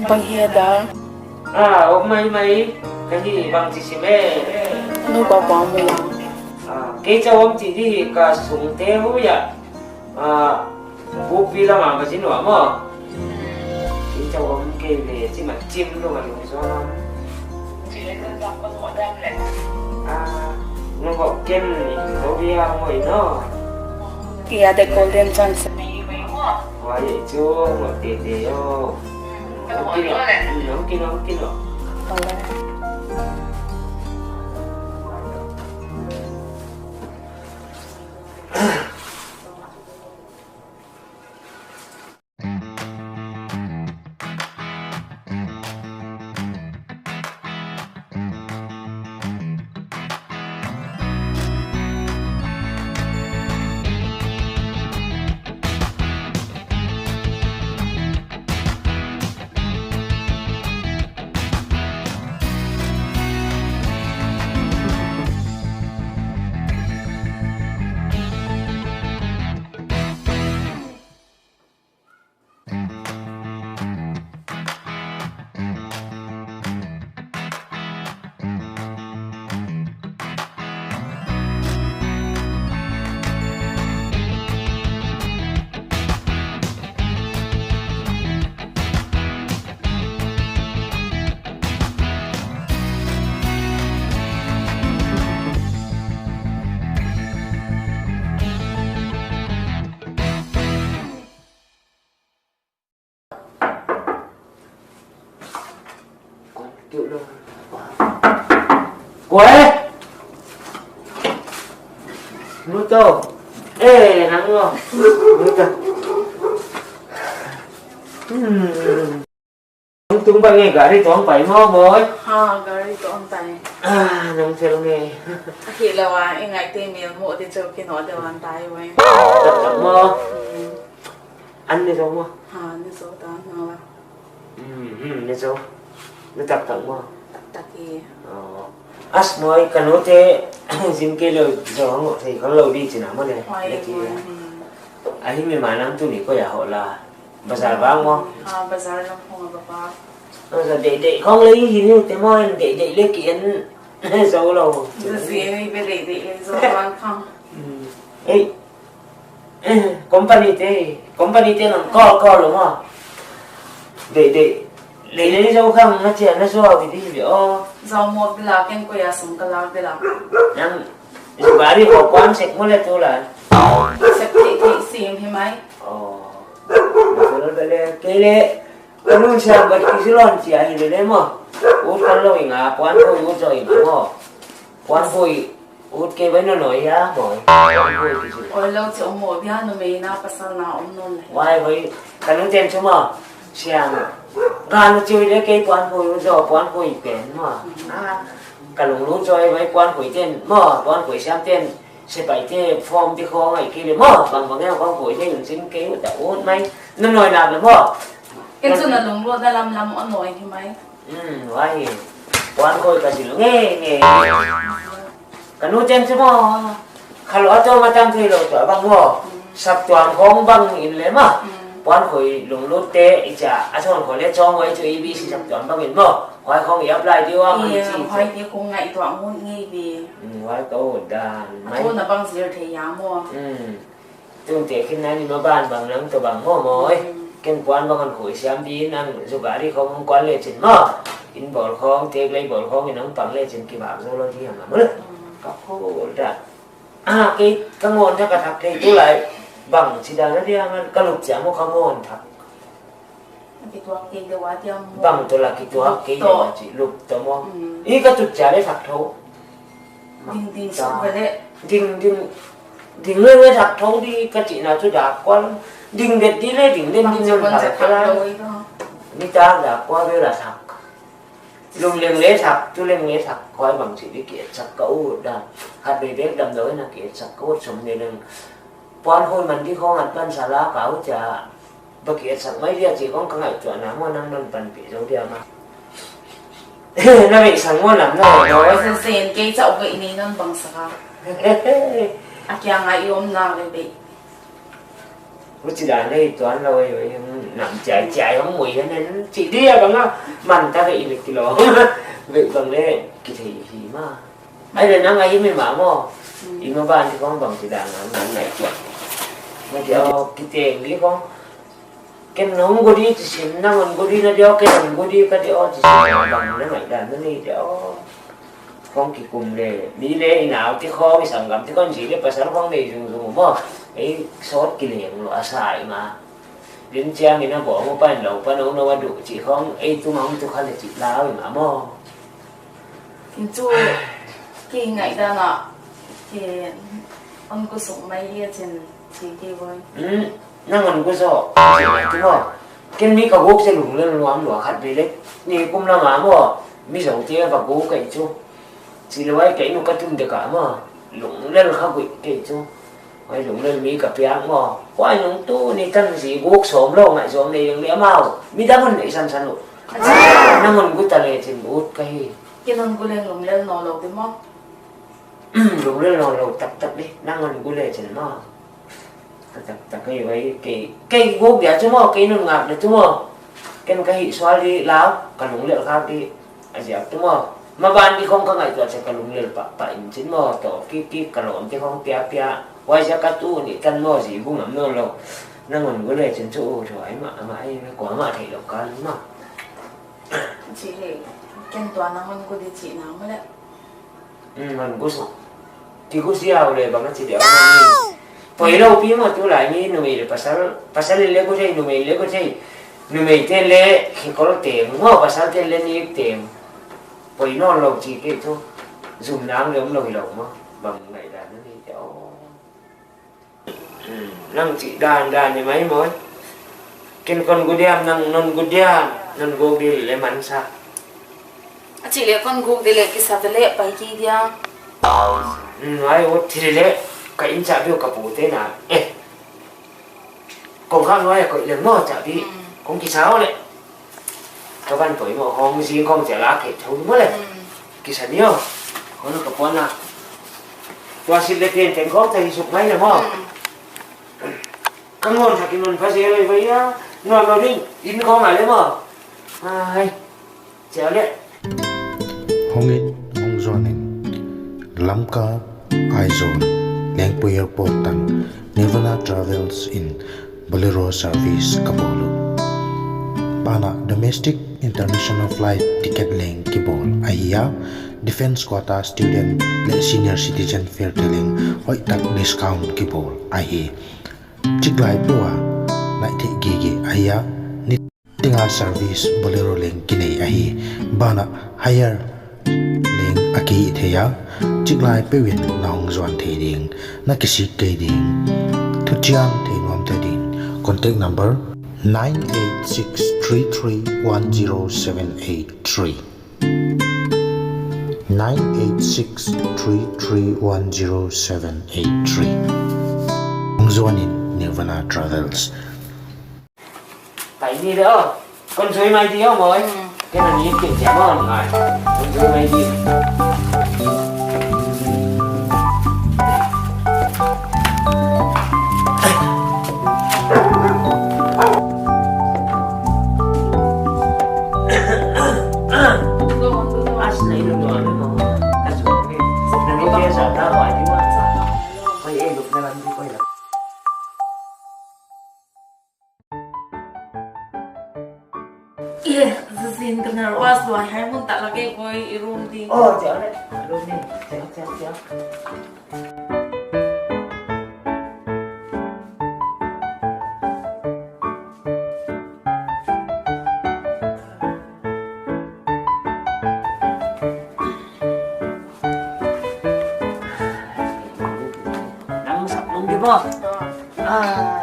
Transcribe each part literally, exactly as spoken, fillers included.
Bang hia da? Ah, om maimai. Ka hi bang chi sim e. Nu pa pa mu la. Ah, kei chauh om chi di hi ka sung te hu ya. Ah, bupi lam a ka chin ua maw. Kei chauh om kei le chi ma chim lou a lungzom. Ah, nung ko ken ni ko bia mo i no. Kei a de golden chance. Wai chu mo te te yo. Kino, kino, kino. Hola. Kua e? Muto. Eh, nang lo. Muto. Hmm. Tung pai nge, gari tawng pai maw, boy? Ha, gari tawng tai. Ah, nang fel nge. Hi lo a, i ngaihte mel mo te chauh kino de wan tai, boy. Tak tak maw. Hmm. An ne zo maw? Ha, ne zo ta, nang la. Hmm, hmm, ne zo. Ne tak tak maw? Tak tak e. Oh. As maw, ka nu te, zin kei lou, zo hang thei khang lou di chi na maw ne. Huai, ne ki. Huai, hmm. Ahi mi ma nang tuni koi a hoh la. Bazar bang maw? Ah, bazar lam hong a bapa. Ah, so deih deih khong lei hi ni te maw, deih deih le ki en zo lou. Zo zi ni be deih deih le zo bang khong. Hmm. Ei. Eh, company te, company te nang call, call lou maw. Deih deih. Lei lei zo khong na chia na zo a wi di bi o. Zo mo bila ken koi a sum ka la bila. Nang, zo gari ko kuan sek mo le tu la. Sek te te sim hi mai. Oh. Betul bele, kei le, ka nu siam bat ki silon sia hi le le maw. Ut kan lou inga, puan ko ut zo inga maw. Puan ko ut ke bai no no ya maw. Puan ko ut ki silon. Oi lou chi om maw bia nu mei na pasal na om non le. Wai bai, ka nu ten chu maw. Siam. Ga nu chi le kei puan ko ut zo, puan ko i pen maw. Ah. Ka lunglut zo bai puan ko i ten maw, puan ko i siam ten. Sepaih te form te khong ai kei le maw, bang bang e khong koi te lungsim kei ut a ut mai. Na noi nak le maw. Ken chu na lunglut na lam lam a noi hi mai. Hmm, wai. Puan koi ka zil nge nge. Ka nu ten chu maw. Kha lou a to ma tam thei lou to bang maw. Saptuam khong bang in le maw. Hmm. Puan koi lunglut te i cha a chon kho le chong wai chu i bi si saptuam bang in maw. Huai khong i apply di ua, huai chi. Huai te khong ngaihtuah ngut ngei ve. Hmm, huai ka ut dan mai. A tawpna bang zir thei a maw. Hmm. Tun te khin nai ni maw ban bang nang toh bang maw maw. Hmm. Ken puan bang an khui siam di nang zu gari khong kuan le chin maw. In bawl khong, tek lei bawl khong, in hong pang le chin kibak zou lou di a maw. Hmm. Ka ut dan. Ah, kei ka ngawn thak a thak thei tulai. Bang chi dan a dia ngan ka lup chiam maw ka ngawn thak. Kituak kei deuh a tiam maw. Bang toh la kituak kei deuh a chi lup toh maw. Mm. I ka tut chia le thak tho. Ding ding suk ve le. Ding ding. Ding le le thak tho di ka chihna chu dak kual. Ding det di le ding den ding le thak tho. Ni ta dak kual ve la thak. Lum leng le thak, tu leng le thak, koi bang chi di ki etsak ka ut dan. Khat bei bek damdawi in a ki etsak ka ut sum ne leng. Puan khui man di khong at pan sala ka ut chia. Ba ki etsak mai dia chi khong ka ngaihtuahna maw nang non panpih zou dia maw. Na veisang maw lam na. Zen zen kei chauh vei ni non bang saka. A kia ngai i om na ve bei. Huchi dan le tuan lou ei, ei, hmm, Nam chiai chiai hong mui hen hen, chih dia bang a, man ta ve i le kilo. Ve bang le, kithei hi ma. Ai le nang ai mi ma mo. I ma ban di khong bang ti dan nang nang nai chiai. Ma dia, kiteng di khong. Ken nong gudi ti sim, nang on gudi na dia, ken nong gudi ka dia ti sim, bang na mai dan na ni dia. Khong kikum le, mi le i nau ti khong, i sanggam ti khong, zi le pasal khong nei zungzung mo. Ei sawt kileng lou a sa i ma. Din chiang in a bo mo pan lou, pan ong na wa du chi khong, ei tu mang tu kha le chi lau i ma mo. Kin chu, ki ngaihdan a, ki on ku suk mai hi a chin, chi ki voi. Hmm, nang on ku so, chi mai tu mo. Ken mi ka guk se lunglel nuam lua khat ve le, ni kum la ma mo, mi zong te va guk kai chu. Chi le wai kai nu ka tun de ka mo, lunglel kha gui kai chu. Wai lunglel mi ka piak mo. Wai nung tu ni tan zi guk som lou ngai zom nei leng le amau. Mi da mun nei san san lu. Acha. Nang on gu ta le chin ut ka hi. Ken on gu leng lunglel no lou di mo. Lunglel no lou tak tak di. Nang on gu le chin mo. Ka tak tak kei wai kei. Kei guk dia chu mo, kei nun ngak de chu mo. Ken ka hi sual di lau, ka lunglel khak di. A ziak tu mo. Ma ban di khong ka ngaihtuah se ka lunglel pah pah in chin mo, to ki ki ka lawm te khong pia pia. Wai sia ka tu ni tan mo zi gu ngam no lou. Nang on gu le chin chu u thuai ma, ama ai me ko ama thei lou ka lu ma. Chi le, ken tua nang on gu di chi na mo le. Hmm, man gu su. Ki gu siau le bang a chi dia. Poi lou pi mo tu lai mi numei le pasal, pasal le gu thei, numei le gu thei. Numei te le khikol teng, mo pasal te le nik teng. Poi nawn lou chi kei chu. Zum nang le om lou hi lou mo. Bang ngaihdan na ni te o. Hmm, nang chih dan dan ni mai mo. Ken kon gu diam, nang non gu diam, non gu di le man sa. A chih le kon guk di le kisa ve le pai ki dia. Hmm, ai o thi le ka in cha biu ka pu te na. Eh. Kong khang nuai a koih lem maw, chah di. Mm. Kong kisa o le. Ka van poimoh hong zing kong chia la kei thou maw le. Mm. Kisa ni o. Kong ka puan a. Tua sil le teng teng kong ta hi suk mai le maw. Mm. Ka ngon tha ki non pha zel le vai a. Nuam lo ding. In kong a le maw. Ai. Hong it hong zuan in Lamka, Aizawl, Lengpui Airport tan Nirvana Travels in Bolero service ka bawl uh. Banah domestic international flight ticket leng kibawl ahi a, defence quota student leh senior citizen fare te leng hoihtak discount kibawl ahi. Chiklai peuh a naih theih gige ahi a, ni Tinga service Bolero leng kinei ahi. Banah hire leng a kihih thei a. Chiklai peuh in na hong zuan thei ding, na kisik kei ding, thuchian thei nuam thei ding. Contact number nine eight six three three one zero seven eight three. Nine eight six three three one zero seven eight three. Hong zuan in Nirvana Travels. Pai ni le o. Kon zui mai di o maw. Hmm. Ken a ni ken chia maw ngai. Kon zui mai di. As na ilu nuam le maw. As na ilu nuam le maw. Pai e luk na lam di pai la. Eh, zazin ka nervous lua hi, mun tak lak e koi i room ding. Oh, chiang le. Room ni. Chiang, chiang, chiang. Nang sap nung di maw. Ah.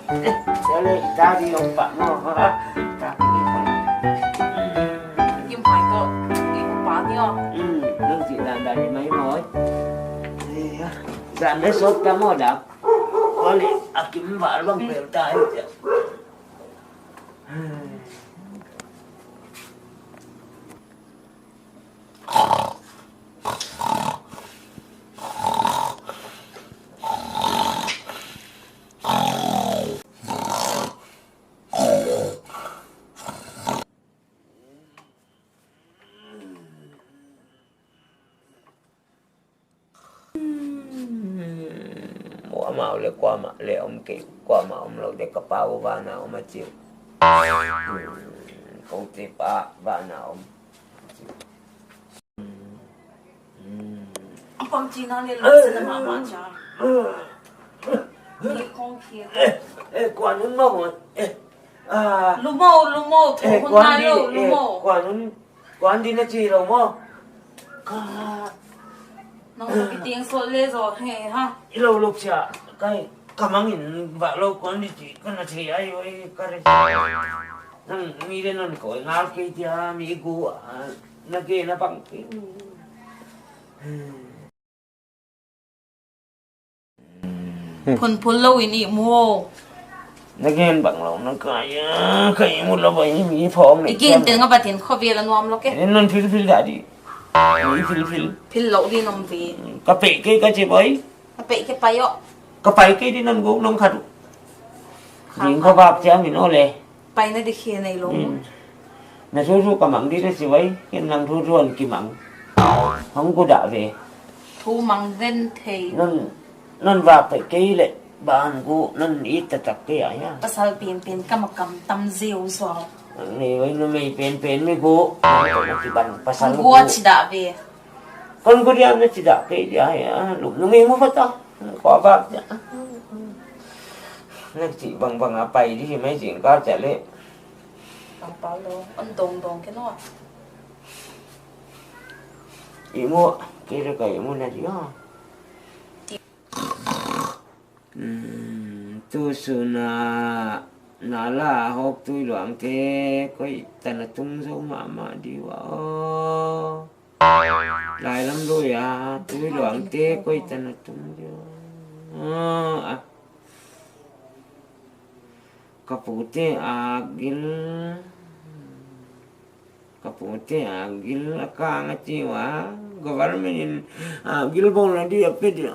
Eh, sia le, i ta di ong pa maw. Ta di ong pa. Kim pai to, i pa ni o. Hmm, nang chih dan dan ni mai maw. Iya. Zan le sot ta maw da. Koi le, a kim val bang pel ta hi sia. Amau leh kuamah leh om kei, kuamah omlou dek, ka Pa uh vanah om a chi uh. Hmm, koute Pa vanah om. Hmm. A pang china leh lungsim mahmah cha. Ni kong khi. Eh, eh, kuan hun mah hun. Eh, ah. Lumo, lumo, thu eh, hun kuan nai di, lou, eh, lumo. Kuan hun, kuan di na chi lou maw. Ka. Nang ka kiteng sawt leh zaw, he, ha. I lou lop sia, kai, ka mangin vak lou kuan di chi, ka na thei ai, oi, ka re. Nang mi leh non koi ngal kei dia, mi gu, ah, na ke na pang kei. Phunphun lou in ihmu. Na gen bang lou, na kai a, ka ihmu lou bai mi phawng nei. I gen teng a batin khovel a nuam lou ke. Ni non philphil dah di. Ni philphil. Phil lou di nom ve. Ka pe ke ka che bai. Ka pe ke pai o. Ka pai ke di non go nong khatu. Ding kha bak chia min o le. Paina di khi nei lou. Hmm. Na thuthu ka mang di na chi bai, ken nang thuthu hon kimang. Hong ku dah ve. Thu mang ven thei. Non, non vak pe kei leh, ban ku, non it taktak kei a hia. Pasal penpen ka makam tam ziau suau. Ni bai numei penpen mi ku. Nang ka mati ban pasal ku. Hong ku a chi dah ve. Kon ku diam na chi dah kei dia hia. Lum nung i mu fata. Ko bak dia. Nak chi bang bang a pai di mai jing ka cha le. Ang pau lo, ang dong dong ke no. Ihmu, kei leh ka ihmu na di o. Hmm, tu suna, na la hok tui luang te, koi tan a tung zou mahmah di ua o. Lai lam lui a, tui luang te, koi tan a tung di ua. Ah, ah. Ka pute a gil. Ka pute a gil a kang a chi ua. Government in a gil bawl na di a pe di.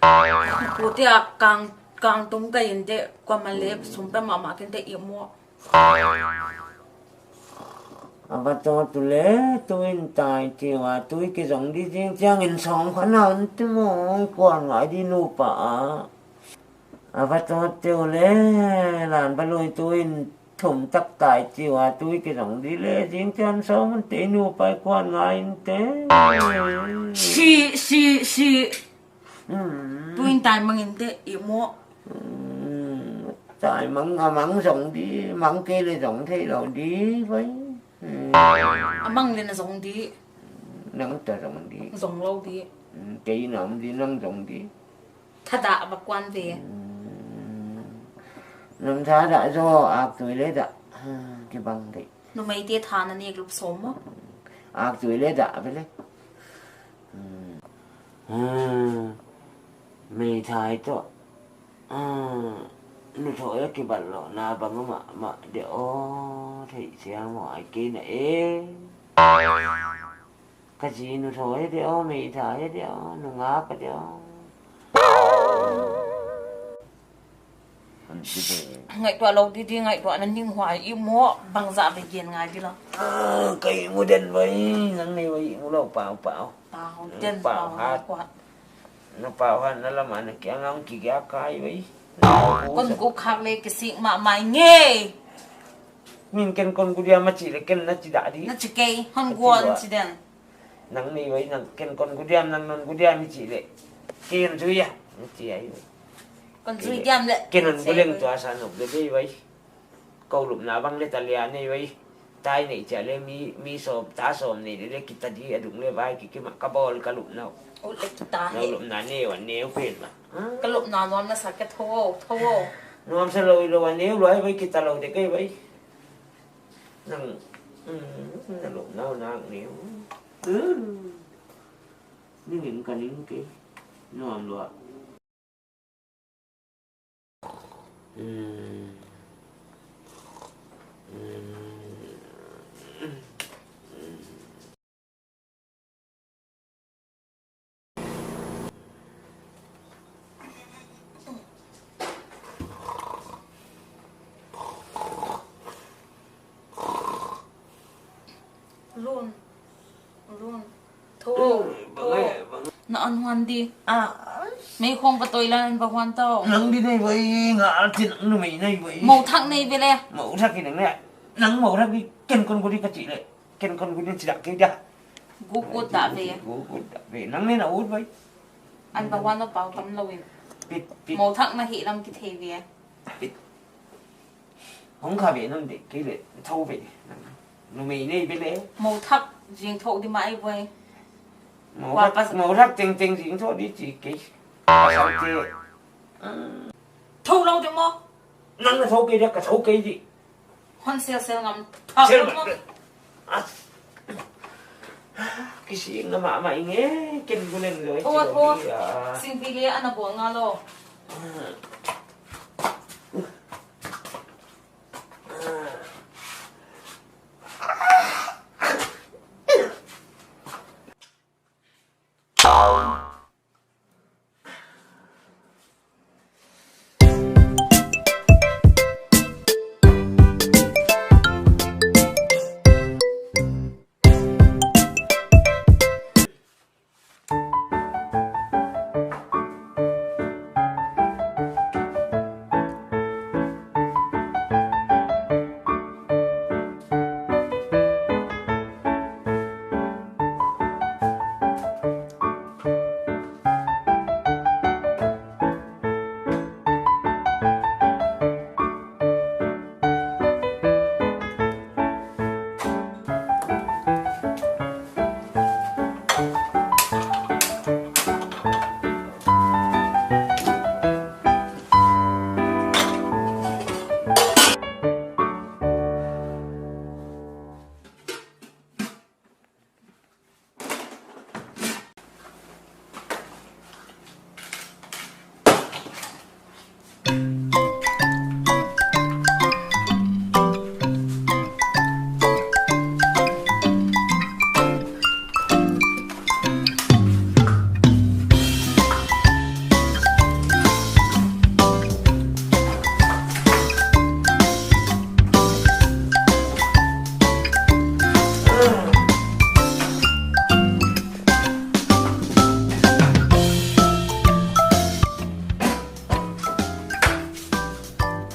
Ka pute a kang, kang tung ka in te, kuaman leh sum pe mahmah ken te ihmu. A va to tu leh, tuin tai chi ua, tui kizong di zing chiangin sawm kha na un ti mong kuan ngai di nupa a. A va to te u leh, lan va lui tuin thum tak tai chi ua, tui kizong di leh, zing chiang sawm un te nupa kuan ngai in te. Si, si, si. Hmm. Tuin tai mangin te ihmu. Hmm. Tai mang a mang zong di, mang kei leh zong thei lou di bai. Hmm. A mang leh na zong di. Nang ta zong di. Zong lou di. Hmm, kei nam di nang zong di. Thadah va kuan ve. Hmm. Nang thadah zaw ak tui leh dah. Hmm, kibang di. Numeite tha na nek lup sawm maw. Ak tui leh dah ve le. Hmm. Hmm. Meithai toh. Ah, nuthawi a kibat louhna bang mahmah de aw, theih chiang maw ai kei na e. Ka zi nuthawi de aw, meithai de aw, nungak de aw. Ngaihtuah lou di di, ngaihtuah na ning huai i maw, bangzah vei gen ngai di la. Ah, ka ihmu den vai, nang nei vai ihmu lou pau pau. Pau den pau hat. Na pau hat na lam a na kiang a hong kigia kai vai. Kon guk khak leh kisik mahmah ngei. Min ken kon guk diam a chih leh ken na chi dah di. Na chi kei, hon guan chi den. Nang nei vai nang ken kon guk diam nang non guk diam i chih leh. Ken zui a, na chi ai vai. Kon zui diam leh. Ken non guk leng tua sa nop leh bei vai. Kou lupna bang leh ta lia nei vai. Tai nei chia leh mi, mi sawm, ta sawm nei leh leh kita di a dung leh vai ki ki ma ka bawl ka lupna. Ol leh kita he. Nang lupna neu a neu pen ma. Ka lupna nuam na sa ke tho, tho. Nuam sa lou i lou a neu lou ai vai kita lou de kai vai. Nang, mm, na lupna nak neu. Mm. Ning in ka ning ke. Nuam lou a. Lun. Lun. Tho. Tho. Na An huan di. Ah. Mei khong va toi lan an va huan tau. Nang di nei vai, nga altin nang numei nei vai. Mou thak nei ve le. Mou thak i nang ne. Nang mou thak di ken kon ko di ka chi le. Ken kon ko di chi dak ke dia. Gu kut da ve. Gu kut da ve. Nang ne na ut vai. An va huan lo pau tam lo in. Pit, pit. Mou thak na hi lam ki thei ve. Pit. Hong kha ve nang de, kei le, thou ve. Numei nei ve le. Mou thak, jing thou di mai voi. Mou thak, mou thak teng teng jing thou di chi kei. Pasal te. Thou lou di mo. Nang na thou kei dia, ka thou kei di. Hon sel sel ngam. Thak sel mo. As. Kisik na mahmah ing e, ken gu leng lou e. Thou, thou. Singpi le ana bawl nga lou.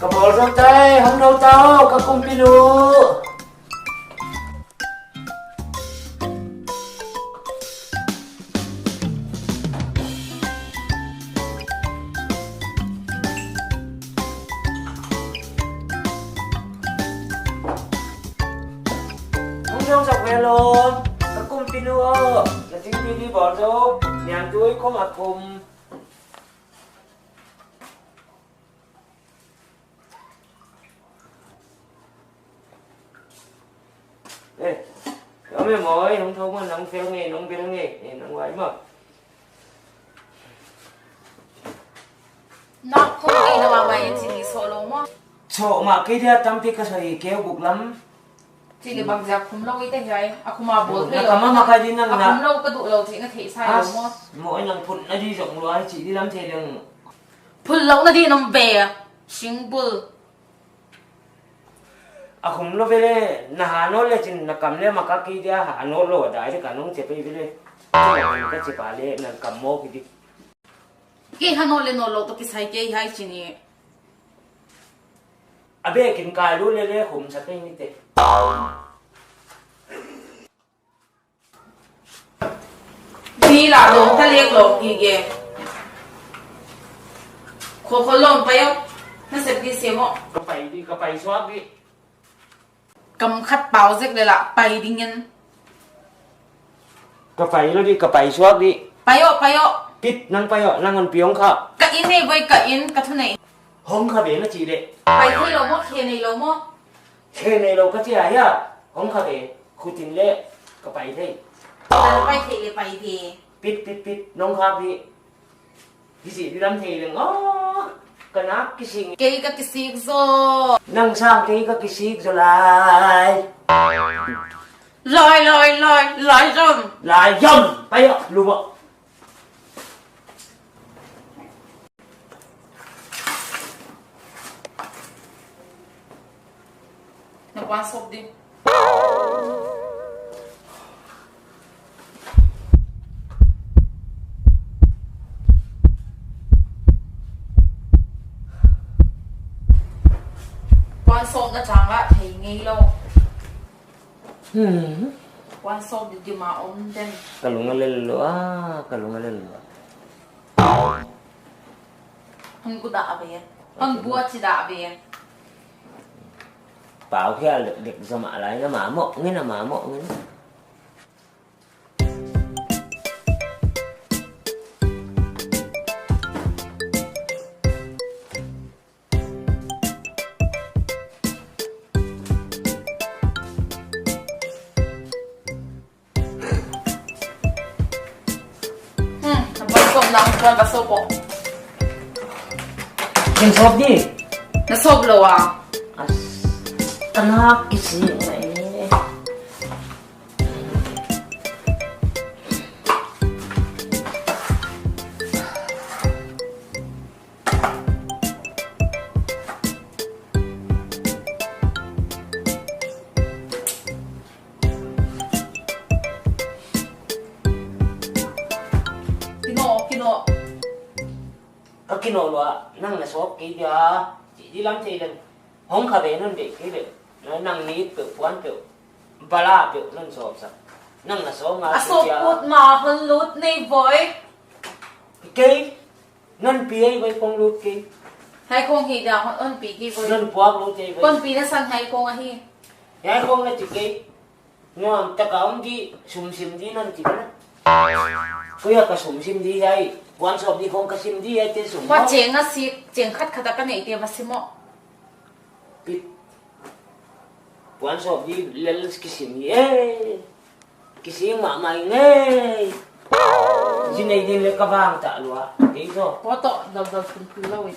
Ka bawl zak tai, hong thou tau, ka kumpinu. Hong thou zak ve lou, ka kumpinu aw, na thingpi di bawl zou, niam tui khong a khum. Eh, kami moi, hong thou mo, nang fel nge, nang bel nge, eh, nang vai mo. Nak khong nge na ma mai chini solo mo. Cho ma ke dia tampi ka soi keu buk lam. Chini bang jak khum lou i te hiai, a khum a bawl na thei lou. Ka ma ma ka di nang na. A khum lou ka duh lou chini na thei sai lou mo. As, mo nang phun na di zong luai chi di lam thei leng. Phun lou na di nom be, singbul. A khum lou ve le, na ha nawn le chin na kam le ma ka ki dia ha nawn lou dai de ka nung che pe ve le. Ka che pa le na kam mo ki di. Ki ha nawn le nawn lou toh kisai kei hiai chini. A be kin kai lu le le khum sa pe ni te. Ni la dong ta lek lou ki ge. Kho kho lom pai o. Na sep di se mo. Ka pai di, ka pai suak di. Kam khat pau zek le la pai ding in. Ka pai lou di, ka pai suak di. Pai o, pai o. Pit nang pai o, nang on piong kha. Ka in nei voi ka in, ka thu nei. Hong kha ve na chi le. Pai thei lou mo, khe nei lou mo. Khe nei lou ka chi a hia. Hong kha ve, khutin le, ka pai thei. Ka pai thei le pai ve. Pit, pit, pit, nong kha ve. Kisik di lam thei leng aw. Ka nak kisik. Kei ka kisik zo. Nang sang kei ka kisik zo lai. Lai, lai, lai, lai zom. Lai zom. Pai o, lu mo. Na kuan sop di. Sawm na chang a thei ngei lou. Hmm. Puan sawp di di ma om den. Ka lung a lel lou a, ka lung a lel lou a. Hang ku dah ve. Hang bua chi dah ve. Pau khia dek dek zama lai na ma mo, nge na ma mo, nge. Hmm, na bang sawp na, na bang sawp o. Ken sawp di? Na sawp lou a. As, ka nak kisi mai. Kino, kino. Ka kino lua, nang na sawp kei dia. Di lam thei leng. Hong kha ve non ve kei ve. Nang ni pe puan pe. Bala pe non sawp sa. Nang na sawp nga a sawp dia. Put ma hon lut nei voi. Kei. Non pi ei voi kong lut kei. Hai kong hi dia hon pi kei voi. Non puak lut ei voi. Kon pi na san hai kong ahi. Hai kong na ti kei. Nuam taka om di, sum sim di non ti na. Kuya ka sum sim di hai. Puan sawp di kong ka sim di hai te sum. Wa cheng a si, cheng khat khat a ka nei te va sim o. Pi. Puan sawp di lel kisim di. Eh. Kisim ma mai ngei. Zi nei din le ka vang ta lua. Kei zo. Poto dal dal sun kun lou.